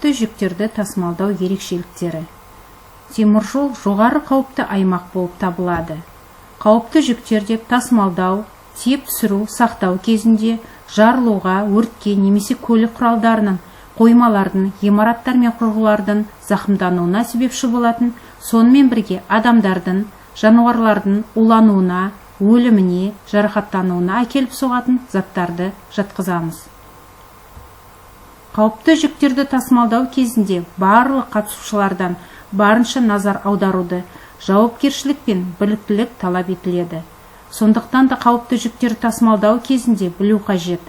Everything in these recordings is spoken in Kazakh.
Қауіпті жүктерді тасымалдау ерекшеліктері. Теміржол жоғары қауіпті аймақ болып табылады. Қауіпті жүктер деп тасымалдау, тиеп түсіру, сақтау кезінде жарылуға, өртке немесе көлік құралдарының, қоймалардың, ғимараттар мен құрылғылардың зақымдануына себепші болатын, сонымен бірге адамдардың, жануарлардың улануына, өліміне, жарақаттануына әкеліп соғатын заттарды жатқызамыз. Қауіпті жүктерді тасымалдау кезінде барлық қатысушылардан барынша назар аударуды, жауапкершілік пен біліктілік талап етіледі. Сондықтан да қауіпті жүктерді тасымалдау кезінде білу қажет: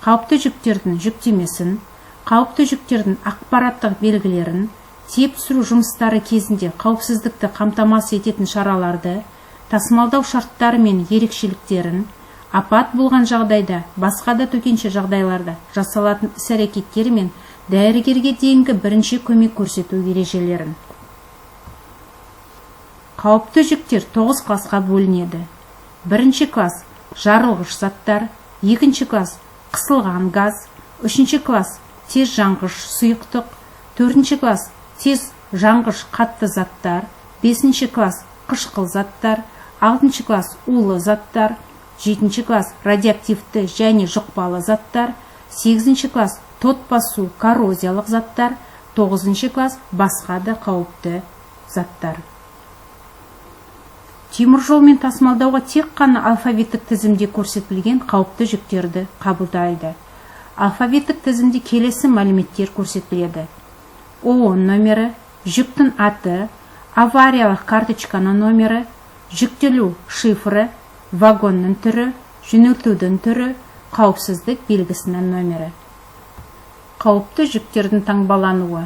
қауіпті жүктердің жүктемесін, қауіпті жүктердің ақпараттық белгілерін, тиеп түсіру жұмыстары кезінде қауіпсіздікті қамтамасыз ететін шараларды, тасымалдау шарттары мен ерекшеліктерін, апат болған жағдайда, басқа да төтенше жағдайларда жасалатын іс-әрекеттер мен дәрігерге дейінгі бірінші көмек көрсету ережелерін. Қауіпті жүктер 9 классқа бөлінеді. Бірінші класс – жарылғыш заттар, екінші класс – қысылған газ, үшінші класс – тез жанғыш сұйықтық, төртінші класс – тез жанғыш қатты заттар, бесінші класс – қышқыл заттар, алтыншы класс – улы заттар, жетінші класс – радиоактивті және жұқпалы заттар, сегізінші класс – тот басу, коррозиялық заттар, тоғызыншы класс – басқа да қауіпті заттар. Теміржолмен тасымалдауға тек қана алфавиттік тізімде көрсетілген қауіпті жүктерді қабылдайды. Алфавиттік тізімде келесі мәліметтер көрсетіледі: ООН номері, жүктің аты, авариялық карточканың номері, жүктелу шифрі, вагонның түрі, жөнелтудің түрі, қауіпсіздік белгісінің номері. Қауіпті жүктердің таңбалануы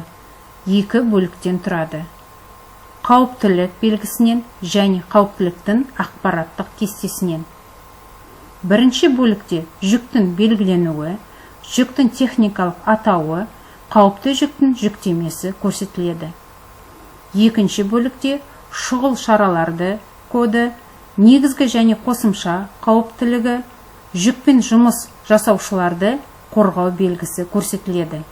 екі бөліктен тұрады: қауіптілік белгісінен және қауіптіліктің ақпараттық кестесінен. Бірінші бөлікте жүктің белгіленуі, жүктің техникалық атауы, қауіпті жүктің жүктемесі көрсетіледі. Екінші бөлікте шұғыл шараларды коды, негізгі және қосымша қауіптілігі, жүкпен жұмыс жасаушыларды қорғау белгісі көрсетіледі.